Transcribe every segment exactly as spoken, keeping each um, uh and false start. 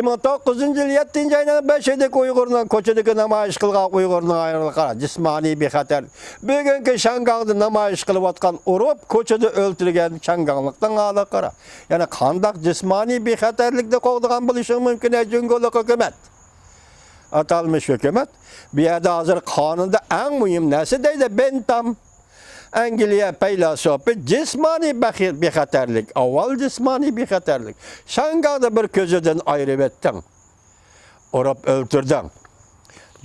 ئىككى مىڭ توققۇزىنچى يىل يەتتىنچى ئاينىڭ بەشىدىكى ئۇيغۇرنىڭ كوچىدىكى نامايىش قىلغان ئۇيغۇرنىڭ ھالىغا قارا، جىسمانىي بىخەتەر. بۈگۈنكى شياڭگاڭدا نامايىش قىلىۋاتقان ئۇرۇپ، كوچىدا ئۆلتۈرگەن شياڭگاڭلىقنىڭ ھالىغا قارا. يەنە قانداق جىسمانىي بىخەتەرلىكنى قوغدىغان بولۇشىڭ مۇمكىن، ئەي جۇڭگولۇق ھۆكۈمەت؟ ئاتالمىش ھۆكۈمەت بۇ يەردە ھازىر قانۇندا ئەڭ مۇھىم نەرسە دەيدۇ، بېنتام. ئەنگلىيە پەيلاسوپى جىسمانىي بەخ-، بىخەتەرلىك، ئاۋۋال جىسمانىي بىخەتەرلىك. شياڭگاڭدا بىر كۆزىدىن ئايرىۋەتتىڭ. ئۇرۇپ ئۆلتۈردۈڭ.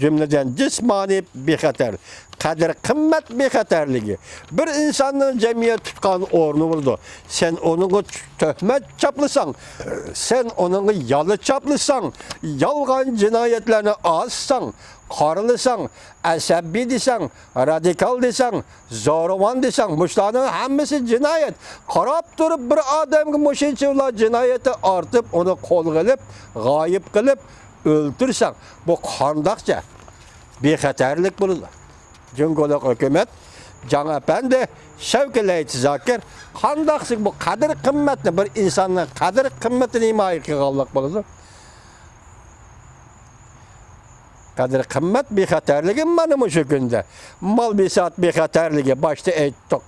جۈملىدىن جىسمانىي بىخەتەر، قەدىر-قىممەت بىخەتەرلىكى. بىر ئىنساننىڭ جەمئىيەت تۇتقان ئورنى بولىدۇ. سەن ئۇنىڭغا تۆھمەت چاپلىساڭ، سەن ئۇنىڭغا يالا چاپلىساڭ، يالغان جىنايەتلەرنى ئازساڭ، قارىلىساڭ، ئەسەبىي دېسەڭ، رادىكال دېسەڭ، زورىۋان دېسەڭ، مۇشۇلارنىڭ ھەممىسى جىنايەت. قاراپ تۇرۇپ بىر ئادەمگە مۇشۇنچىۋالا جىنايىتى ئارتىپ، ئۇنى قولغا ئېلىپ، غايىب قىلىپ، ئۆلتۈرسەڭ، بۇ قانداقچە بىخەتەرلىك بولىدۇ؟ جۇڭگولۇق ھۆكۈمەت، جاڭ ئەپەندى، شەۋكەت ئەيتىزاكىر قانداقسىز بۇ قەدىر-قىممەتنى، بىر ئىنساننىڭ قەدىر-قىممىتىنى ھىمايە قىلغانلىق بولىدۇ؟ قەدىر-قىممەت بىخەتەرلىكى مانا مۇشۇ كۈندە. مال بىسات بىخەتەرلىكى، باشتا ئېيتتۇق.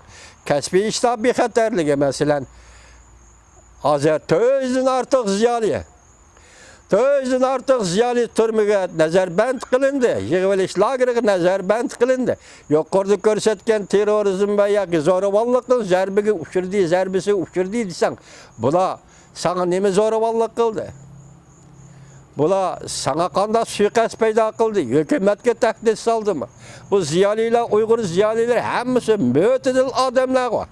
كەسپىي ئىشلار بىخەتەرلىكى، مەسىلەن، ھازىر تۆت يۈزدىن ئارتۇق زىيالىي، تۆت يۈزدىن ئارتۇق زىيالىي تۈرمىگە نەزەربەند قىلىندى، يىغىۋېلىش لاگېرىغا نەزەربەند قىلىندى. يۇقىرىدا كۆرسەتكەن تېررورىزم ۋە ياكى زورىۋانلىقنىڭ زەربىگە ئۇچرىدى، زەربىسىگە ئۇچرىدى دېسەڭ، بۇلار ساڭا نېمە زورىۋانلىق قىلدى؟ بۇلار ساڭا قانداق سۇيىقەست پەيدا قىلدى؟ ھۆكۈمەتكە تەھدىت سالدىمۇ؟ بۇ زىيالىيلار، ئۇيغۇر زىيالىيلىرى ھەممىسى مۆتىدىل ئادەملەرغۇ.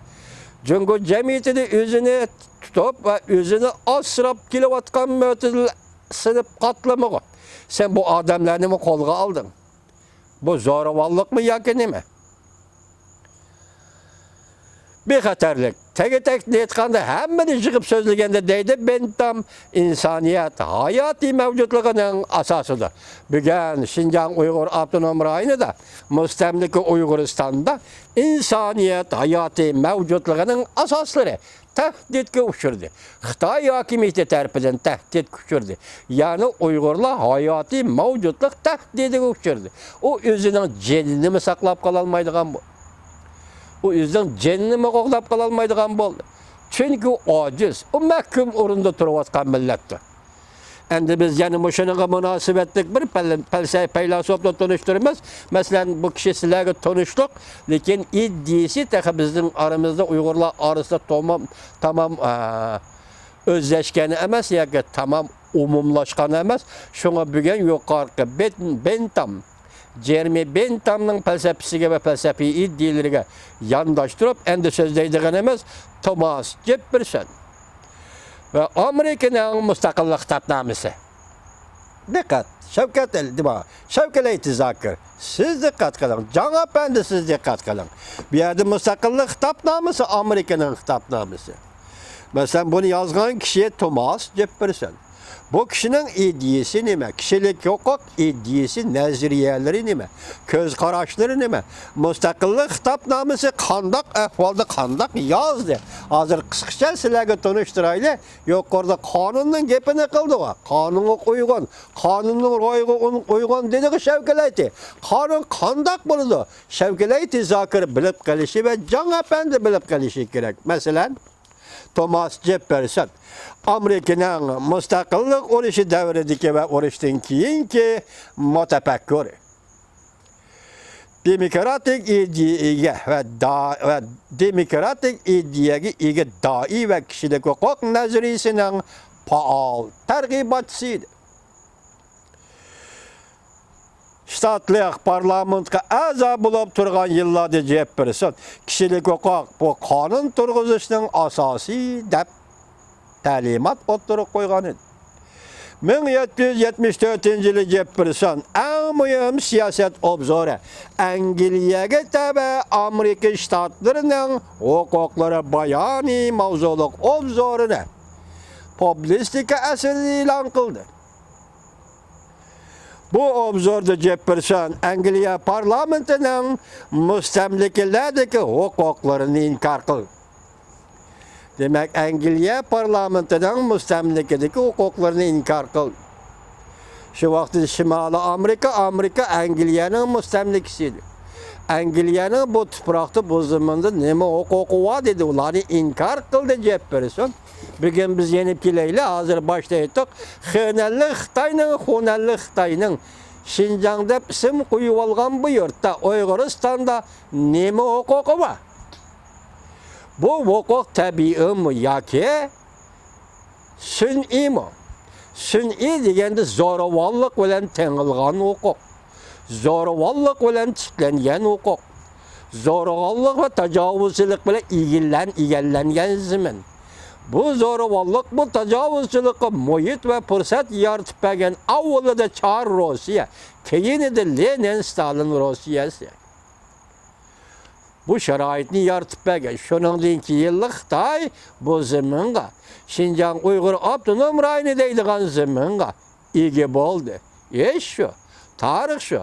جۇڭگو جەمئىيىتىدە ئۆزىنى تۇتۇپ ۋە ئۆزىنى ئاسراپ كېلىۋاتقان مۆتىدىل سىنىپ قاتلىمىغۇ. سەن بۇ ئادەملەرنىمۇ قولغا ئالدىڭ. بۇ زورىۋانلىقمۇ ياكى نېمە؟ بىخەتەرلىك. تەگە-تەكتىنى ئېيتقاندا، ھەممىنى يىغىپ سۆزلىگەندە دەيدۇ، بېنتام ئىنسانىيەت ھاياتىي مەۋجۇتلۇقىنىڭ ئاساسىدۇر. بۈگۈن شىنجاڭ ئۇيغۇر ئاپتونوم رايونىدا، مۇستەملىكە ئۇيغۇرىستاندا ئىنسانىيەت ھاياتىي مەۋجۇتلۇقىنىڭ ئاساسلىرى تەھدىتكە ئۇچرىدى. خىتاي ھاكىمىيىتى تەرىپىدىن تەھدىتكە ئۇچرىدى. يەنى ئۇيغۇرلار ھاياتىي مەۋجۇتلۇق تەھدىتىگە ئۇچرىدى. ئۇ ئۆزىنىڭ جېنىنىمۇ ساقلاپ قالالمايدىغان بولدى. ئۇ ئۆزىنىڭ جېنىنىمۇ قوغداپ قالالمايدىغان بولدى. چۈنكى ئۇ ئاجىز، ئۇ مەھكۇم ئورۇندا تۇرۇۋاتقان مىللەتتۇر. ئەمدى بىز يەنە مۇشۇنىڭغا مۇناسىۋەتلىك بىر پەل-، پەلسە-، پەيلاسوپنى تونۇشتۇرىمىز. مەسىلەن، بۇ كىشى سىلەرگە تونۇشلۇق، لېكىن ئىدىيىسى تېخى بىزنىڭ ئارىمىزدا، ئۇيغۇرلار ئارىسىدا تومام-، تامام، ئە، ئۆزلەشكەن ئەمەس ياكى تامام ئومۇملاشقان ئەمەس. شۇڭا بۈگۈن يۇقىرىقى بېن-، بېنتام، جېرېمى بېنتامنىڭ پەلسەپىسىگە ۋە پەلسەپىي ئىدىيىلىرىگە يانداشتۇرۇپ، ئەمدى سۆزلەيدىغىنىمىز توماس جېففېرسون ۋە ئامېرىكىنىڭ مۇستەقىللىق خىتابنامىسى. دىققەت! شەۋكەت ئەل-، دېمە، شەۋكەت ئەيتىزاكىر، سىز دىققەت قىلىڭ، جاڭ ئەپەندى، سىز دىققەت قىلىڭ. بۇ يەردە مۇستەقىللىق خىتابنامىسى، ئامېرىكىنىڭ خىتابنامىسى. مەسىلەن، بۇنى يازغان كىشى توماس جېففېرسون. بۇ كىشىنىڭ ئىدىيىسى نېمە؟ كىشىلىك ھوقۇق ئىدىيىسى، نەزەرىيەلىرى نېمە؟ كۆز قاراشلىرى نېمە؟ مۇستەقىللىق خىتابنامىسى قانداق ئەھۋالدا، قانداق يازدى؟ ھازىر قىسقىچە سىلەرگە تونۇشتۇرايلى. يۇقىرىدا قانۇننىڭ گېپىنى قىلدىغۇ. قانۇنغا ئۇيغۇن، قانۇننىڭ روھىغا ئۇن-، ئۇيغۇن دېدىغۇ شەۋكەت ئەيتى. قانۇن قانداق بولىدۇ؟ شەۋكەت ئەيتىزاكىر بىلىپ قېلىشى ۋە جاڭ ئەپەندى بىلىپ قېلىشى كېرەك. مەسىلەن، توماس جېففېرسون ئامېرىكىنىڭ مۇستەقىللىق ئۇرۇشى دەۋرىدىكى ۋە ئۇرۇشتىن كېيىنكى مۇتەپەككۇر. دېموكراتىك ئىدىيەگە ۋە دا-، ۋە دېموكراتىك ئىدىيەگە ئىگە دائىي ۋە كىشىلىك ھوقۇق نەزەرىيىسىنىڭ پائال تەرغىباتچىسى ئىدى. شتاتلىق پارلامېنتقا ئەزا بولۇپ تۇرغان يىللاردا جېففېرسون كىشىلىك ھوقۇق بۇ قانۇن تۇرغۇزۇشنىڭ ئاساسى دەپ تەلىمات ئوتتۇرىغا قويغان ئىدى. مىڭ يەتتە يۈز يەتمىش تۆتىنچى يىلى جېففېرسون ئەڭ مۇھىم سىياسەت ئوبزورى، ئەنگلىيەگە تەۋە ئامېرىكا شتاتلىرىنىڭ ھوقۇقلىرى بايانى ماۋزۇلۇق ئوبزورىنى پۇبلىستىكا ئەسىرىدە ئېلان قىلدى. بۇ ئوبزوردا جېففېرسون ئەنگلىيە پارلامېنتىنىڭ مۇستەملىكىلەردىكى ھوقۇقلىرىنى ئىنكار قىلدى. دېمەك، ئەنگلىيە پارلامېنتىنىڭ مۇستەملىكىدىكى ھوقۇقلىرىنى ئىنكار قىلدى. شۇ ۋاقىتتا شىمالىي ئامېرىكا، ئامېرىكا ئەنگلىيەنىڭ مۇستەملىكىسى ئىدى. ئەنگلىيەنىڭ بۇ تۇپراقتا، بۇ زېمىندا نېمە ھوقۇقى بار دېدى، ئۇلارنى ئىنكار قىلدى جېففېرسون. بۈگۈن بىز يېنىپ كېلەيلى، ھازىر باشتا ئېيتتۇق، خېنەنلىك خىتاينىڭ، خۇنەنلىك خىتاينىڭ شىنجاڭ دەپ ئىسىم قويۇۋالغان بۇ يۇرتتا، ئۇيغۇرىستاندا نېمە ھوقۇقى بار؟ بۇ ھوقۇق تەبىئىيمۇ ياكى سۈنئىيمۇ؟ سۈنئىي دېگەندە زورىۋاللىق بىلەن تېڭىلغان ھوقۇق، زورىۋاللىق بىلەن تىكلەنگەن ھوقۇق، زورىۋاللىق ۋە تاجاۋۇزچىلىق بىلەن ئىگىلەن-، ئىگىلەنگەن زېمىن. بۇ زورىۋاللىق، بۇ تاجاۋۇزچىلىققا مۇھىت ۋە پۇرسەت يارىتىپ بەرگەن ئاۋۋىلىدا چار روسىيە، كېيىنىدە لېنىن، ستالىن روسىيەسى. بۇ شارائىتنى يارىتىپ بەرگەن. شۇنىڭدىن كېيىنلا خىتاي بۇ زېمىنغا، شىنجاڭ ئۇيغۇر ئاپتونوم رايونى دەيدىغان زېمىنغا ئىگە بولدى. ئىش شۇ، تارىخ شۇ.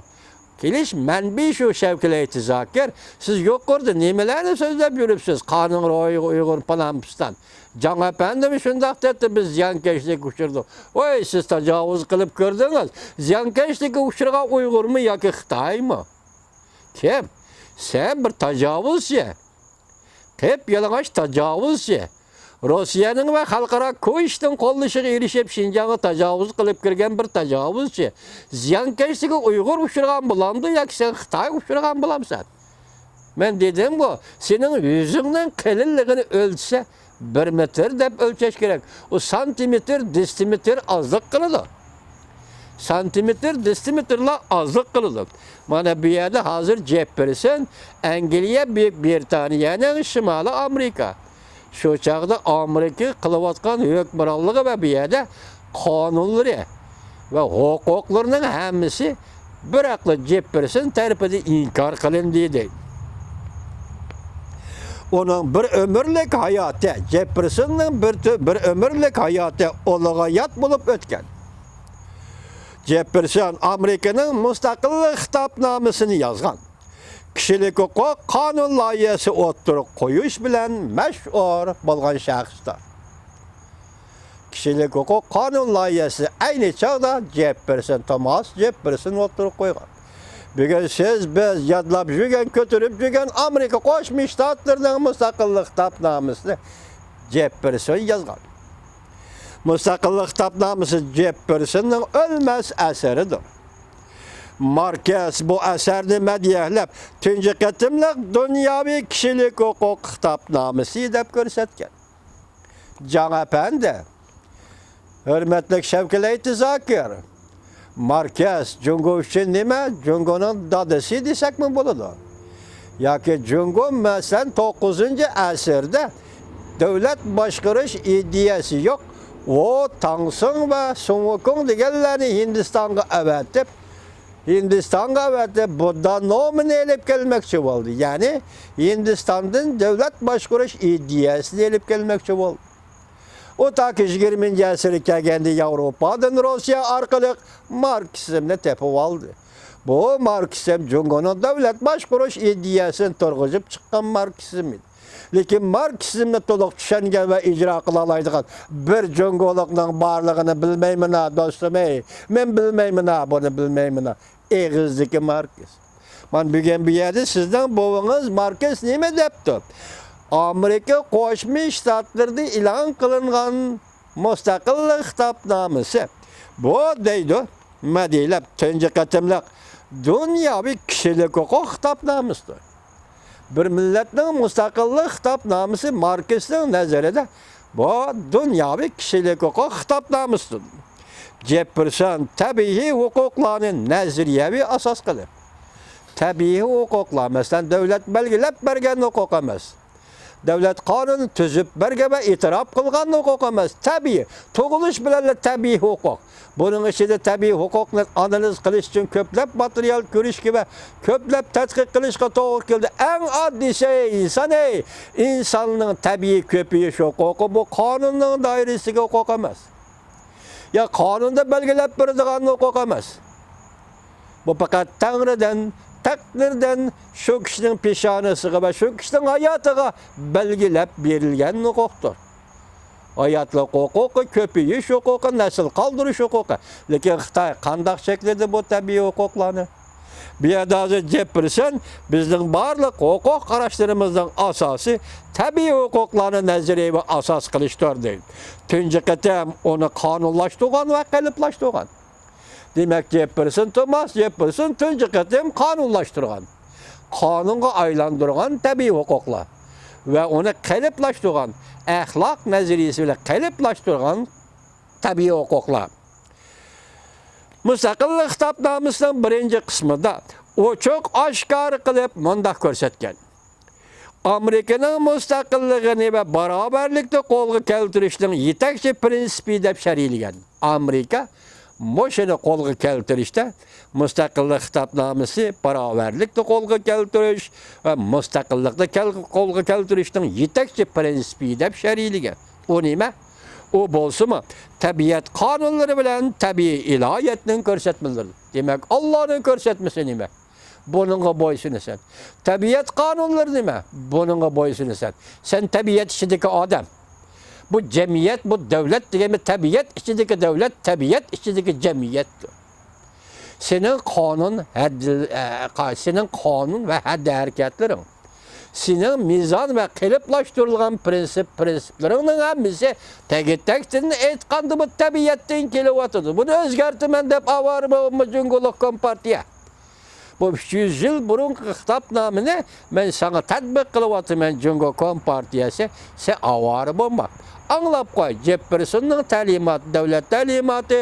كېلىش مەنبىي شۇ، شەۋكەت ئەيتى زاكىر. سىز يۇقىرىدا نېمىلەرنى سۆزلەپ يۈرۈپسىز؟ قانۇن روھىغا ئۇيغۇر پالان پىستان. جاڭ ئەپەندىمۇ شۇنداق دەپتۇ، بىز زىيانكەشلىككە ئۇچرىدۇق. ۋاي، سىز تاجاۋۇز قىلىپ كۆردىڭىز. زىيانكەشلىككە ئۇچرىغان ئۇيغۇرمۇ ياكى خىتايمۇ؟ كىم؟ سەن بىر تاجاۋۇزچى. قىپيالىڭاچ تاجاۋۇزچى. روسىيەنىڭ ۋە خەلقئارا كوشتىن قوللىشىغا ئېرىشىپ، شىنجاڭغا تاجاۋۇز قىلىپ كىرگەن بىر تاجاۋۇزچى. زىيانكەشلىككە ئۇيغۇر ئۇچرىغان بولامدۇ ياكى سەن خىتاي ئۇچرىغان بولامسەن؟ مەن دېدىمغۇ، سېنىڭ يۈزۈڭنىڭ قېلىنلىقىنى ئۆلچىسە، بىر مېتىر دەپ ئۆلچەش كېرەك. ئۇ سانتىمېتىر، دېسىتىمېتىر ئازلىق قىلىدۇ. سانتىمېتىر، دېسىتىمېتىرلا ئازلىق قىلىدۇ. مانا بۇ يەردە ھازىر جېففېرسون، ئەنگلىيە، بۈيۈك برىتانىيەنىڭ، شىمالىي ئامېرىكا. شۇ چاغدا ئامېرىكا قىلىۋاتقان ھۆكۈمرانلىقى ۋە بۇ يەردە قانۇنلىرى ۋە ھوقۇقلىرىنىڭ ھەممىسى بىراقلا جېففېرسون تەرىپىدىن ئىنكار قىلىندى، دەيدۇ. ئۇنىڭ بىر ئۆمۈرلۈك ھاياتى، جېففېرسوننىڭ بىر تۈ-، بىر ئۆمۈرلۈك ھاياتى ئۇلىغا ياد بولۇپ ئۆتكەن. جېففېرسون ئامېرىكىنىڭ مۇستەقىللىق خىتابنامىسىنى يازغان. كىشىلىك ھوقۇق قانۇن لايىھەسى ئوتتۇرىغا قويۇش بىلەن مەشھۇر بولغان شەخستۇر. كىشىلىك ھوقۇق قانۇن لايىھەسى ئەينى چاغدا جېففېرسون، توماس جېففېرسون ئوتتۇرىغا قويغان. بۈگۈن سىز، بىز يادلاپ يۈرگەن، كۆتۈرۈپ يۈرگەن ئامېرىكا قوشما شتاتلىرىنىڭ مۇستەقىللىق خىتابنامىسىنى جېففېرسون يازغان. مۇستەقىللىق خىتابنامىسى جېففېرسوننىڭ ئۆلمەس ئەسىرىدۇر. ماركس بۇ ئەسەرنى مەدھىيەلەپ، تۇنجى قېتىملىق دۇنياۋى كىشىلىك ھوقۇق خىتابنامىسى دەپ كۆرسەتكەن. جاڭ ئەپەندى، ھۆرمەتلىك شەۋكەت ئەيتى زاكىر، ماركس جۇڭگو ئۈچۈن نېمە؟ جۇڭگونىڭ دادىسى دېسەكمۇ بولىدۇ. ياكى جۇڭگو، مەسىلەن، توققۇزىنچى ئەسىردە دۆلەت باشقۇرۇش ئىدىيەسى يوق، ۋو تاڭسۇڭ ۋە سۇڭ ۋۇكۇڭ دېگەنلەرنى ھىندىستانغا ئەۋەتىپ، ھىندىستانغا ئەۋەتىپ، بۇددا نومىنى ئېلىپ كەلمەكچى بولدى. يەنى ھىندىستاندىن دۆلەت باشقۇرۇش ئىدىيەسىنى ئېلىپ كەلمەكچى بولدى. ئۇ تاكى يىگىرمىنچى ئەسىرگە كەلگەندە ياۋروپادىن روسىيە ئارقىلىق ماركسىزمنى تېپىۋالدى. بۇ ماركسىزم جۇڭگونىڭ دۆلەت باشقۇرۇش ئىدىيەسىنى تۇرغۇزۇپ چىققان ماركسىزم ئىدى. لېكىن ماركسىزمنى تولۇق چۈشەنگەن ۋە ئىجرا قىلالايدىغان بىر جۇڭگولۇقنىڭ بارلىقىنى بىلمەيمىنا، دوستۇم، ئەي، مەن بىلمەيمىنا، بۇنى بىلمەيمىنا. ئېغىزدىكى ماركس. مانا بۈگۈن بۇ يەردە سىزنىڭ بوۋىڭىز ماركس نېمە دەپتۇ؟ ئامېرىكا قوشما شتاتلىرىدا ئېلان قىلىنغان مۇستەقىللىق خىتابنامىسى. بۇ دەيدۇ، مەدھىيەلەپ، تۇنجى قېتىملىق دۇنياۋى كىشىلىك ھوقۇق خىتابنامىسىدۇر. بىر مىللەتنىڭ مۇستەقىللىق خىتابنامىسى ماركسنىڭ نەزىرىدە بۇ دۇنياۋى كىشىلىك ھوقۇق خىتابنامىسىدۇر. جېففېرسون تەبىئىي ھوقۇقلارنى نەزەرىيەۋى ئاساس قىلىپ، تەبىئىي ھوقۇقلار، مەسىلەن، دۆلەت بەلگىلەپ بەرگەن ھوقۇق ئەمەس. دۆلەت قانۇنى تۈزۈپ بەرگەن ۋە ئېتىراپ قىلغان ھوقۇق ئەمەس، تەبىئىي، تۇغۇلۇش بىلەنلا تەبىئىي ھوقۇق. بۇنىڭ ئىچىدە تەبىئىي ھوقۇقنى ئانالىز قىلىش ئۈچۈن كۆپلەپ ماتېرىيال كۆرۈشكە ۋە كۆپلەپ تەتقىق قىلىشقا توغرا كەلدى. ئەڭ ئاددىيسى، ئىنسان، ئەي، ئىنساننىڭ تەبىئىي كۆپىيىش ھوقۇقى بۇ قانۇننىڭ دائىرىسىدىكى ھوقۇق ئەمەس. يا قانۇندا بەلگىلەپ بېرىدىغان ھوقۇق ئەمەس. بۇ پەقەت تەڭرىدىن، تەقدىردىن، شۇ كىشىنىڭ پېشانىسىغا ۋە شۇ كىشىنىڭ ھاياتىغا بەلگىلەپ بېرىلگەن ھوقۇقتۇر. ھاياتلىق ھوقۇقى، كۆپىيىش ھوقۇقى، نەسىل قالدۇرۇش ھوقۇقى. لېكىن خىتاي قانداق چەكلىدى بۇ تەبىئىي ھوقۇقلارنى؟ بۇ يەردە ھازىر جېففېرسون بىزنىڭ بارلىق ھوقۇق قاراشلىرىمىزنىڭ ئاساسى تەبىئىي ھوقۇقلارنى نەزەرىيەۋى ئاساس قىلىشتۇر، دەيدۇ. تۇنجى قېتىم ئۇنى قانۇنلاشتۇرغان ۋە قېلىپلاشتۇرغان. دېمەك، جېففېرسون، توماس جېففېرسون تۇنجى قېتىم قانۇنلاشتۇرغان، قانۇنغا ئايلاندۇرغان تەبىئىي ھوقۇقلار ۋە ئۇنى قېلىپلاشتۇرغان، ئەخلاق نەزەرىيىسى بىلەن قېلىپلاشتۇرغان تەبىئىي ھوقۇقلار. مۇستەقىللىق خىتابنامىسىنىڭ بىرىنچى قىسمىدا ئوچۇق ئاشكارا قىلىپ مۇنداق كۆرسەتكەن: ئامېرىكىنىڭ مۇستەقىللىقىنى ۋە باراۋەرلىكنى قولغا كەلتۈرۈشنىڭ يېتەكچى پىرىنسىپى دەپ شەرھلىگەن. ئامېرىكا مۇشۇنى قولغا كەلتۈرۈشتە مۇستەقىللىق خىتابنامىسى باراۋەرلىكنى قولغا كەلتۈرۈش ۋە مۇستەقىللىقنى كەل-، قولغا كەلتۈرۈشنىڭ يېتەكچى پىرىنسىپى دەپ شەرھلىگەن. ئۇ نېمە؟ ئۇ بولسىمۇ تەبىئەت قانۇنلىرى بىلەن تەبىئىي ئىلاھىيەتنىڭ كۆرسەتمىلىرى. دېمەك، ئاللانىڭ كۆرسەتمىسى نېمە؟ بۇنىڭغا بويسۇنىسەن. تەبىئەت قانۇنلىرى نېمە؟ بۇنىڭغا بويسۇنىسەن. سەن تەبىئەت ئىچىدىكى ئادەم. بۇ جەمئىيەت، بۇ دۆلەت دېگەنمۇ تەبىئەت ئىچىدىكى دۆلەت، تەبىئەت ئىچىدىكى جەمئىيەتتۇر. سېنىڭ قانۇن، ھەددىل-، ئە، قا-، سېنىڭ قانۇن ۋە ھەددى ھەرىكەتلىرىڭ، سېنىڭ مىزان ۋە قېلىپلاشتۇرۇلغان پىرىنسىپ، پىرىنسىپلىرىڭنىڭ ھەممىسى تەگى-، تەكتىدىن ئېيتقاندا بۇ تەبىئەتتىن كېلىۋاتىدۇ. بۇنى ئۆزگەرتىمەن دەپ ئاۋارە بولما جۇڭگولۇق كومپارتىيە. بۇ ئۈچ يۈز يىل بۇرۇنقى خىتابنامىنى مەن ساڭا تەتبىق قىلىۋاتىمەن، جۇڭگو كومپارتىيەسى، سەن ئاۋارە بولما. ئاڭلاپ قوي، جېففېرسوننىڭ تەلىماتى، دۆلەت تەلىماتى،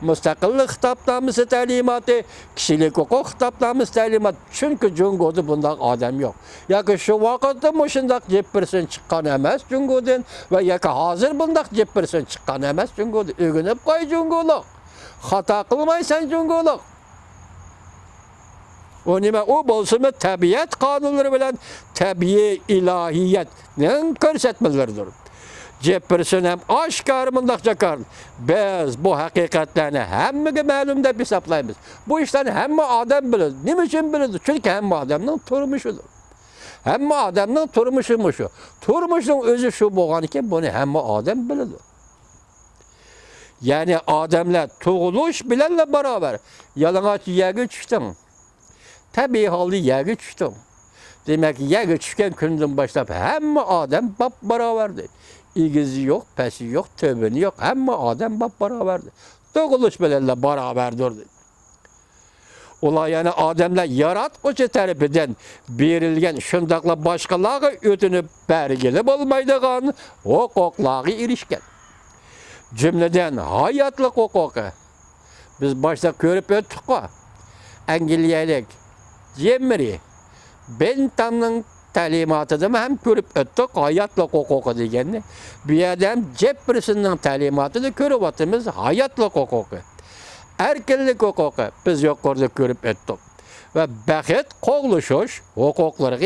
مۇستەقىللىق خىتابنامىسى تەلىماتى، كىشىلىك ھوقۇق خىتابنامىسى تەلىماتى. چۈنكى جۇڭگودا بۇنداق ئادەم يوق. ياكى شۇ ۋاقىتتا مۇشۇنداق جېففېرسون چىققان ئەمەس جۇڭگودىن ۋە ياكى ھازىر بۇنداق جېففېرسون چىققان ئەمەس جۇڭگودىن. ئۆگىنىپ قوي جۇڭگولۇق. خاتا قىلمايسەن جۇڭگولۇق. ئۇ نېمە؟ ئۇ بولسىمۇ تەبىئەت قانۇنلىرى بىلەن تەبىئىي ئىلاھىيەتنىڭ كۆرسەتمىلىرىدۇر. جېففېرسون ھەم ئاشكارا مۇنداق جاكارلىدى: بىز بۇ ھەقىقەتلەرنى ھەممىگە مەلۇم دەپ ھېسابلايمىز. بۇ ئىشلارنى ھەممە ئادەم بىلىدۇ. نېمە ئۈچۈن بىلىدۇ؟ چۈنكى ھەممە ئادەمنىڭ تۇرمۇشىدۇر. ھەممە ئادەمنىڭ تۇرمۇشى مۇشۇ. تۇرمۇشنىڭ ئۆزى شۇ بولغانىكەن، بۇنى ھەممە ئادەم بىلىدۇ. يەنى ئادەملەر تۇغۇلۇش بىلەنلا باراۋەر. يالىڭاچ يەرگە چۈشتۈڭ. تەبىئىي ھالدا يەرگە چۈشتۈڭ. دېمەك، يەرگە چۈشكەن كۈندىن باشلاپ ھەممە ئادەم باپباراۋەردۇر. ئېگىزى يوق، پەسى يوق، تۆۋىنى يوق، ھەممە ئادەم باپباراۋەردۇر. تۇغۇلۇش بىلەنلا باراۋەردۇر. ئۇلار يەنە ئادەملەر ياراتقۇچى تەرىپىدىن بېرىلگەن، شۇنداقلا باشقىلارغا ئۆتۈنۈپ بەرگىلى بولمايدىغان ھوقۇقلارغا ئېرىشكەن. جۈملىدىن ھاياتلىق ھوقۇقى. بىز باشتا كۆرۈپ ئۆتتۇققۇ. ئەنگلىيەلىك جېمرى بېنتامنىڭ تەلىماتىدىمۇ ھەم كۆرۈپ ئۆتتۇق ھاياتلىق ھوقۇقى دېگەننى. بۇ يەردە ھەم جېففېرسوننىڭ تەلىماتىدا كۆرۈۋاتىمىز ھاياتلىق ھوقۇقى. ئەركىنلىك ھوقۇقى بىز يۇقىرىدا كۆرۈپ ئۆتتۇق. ۋە بەخت قوغلىشىش ھوقۇقلىرىغا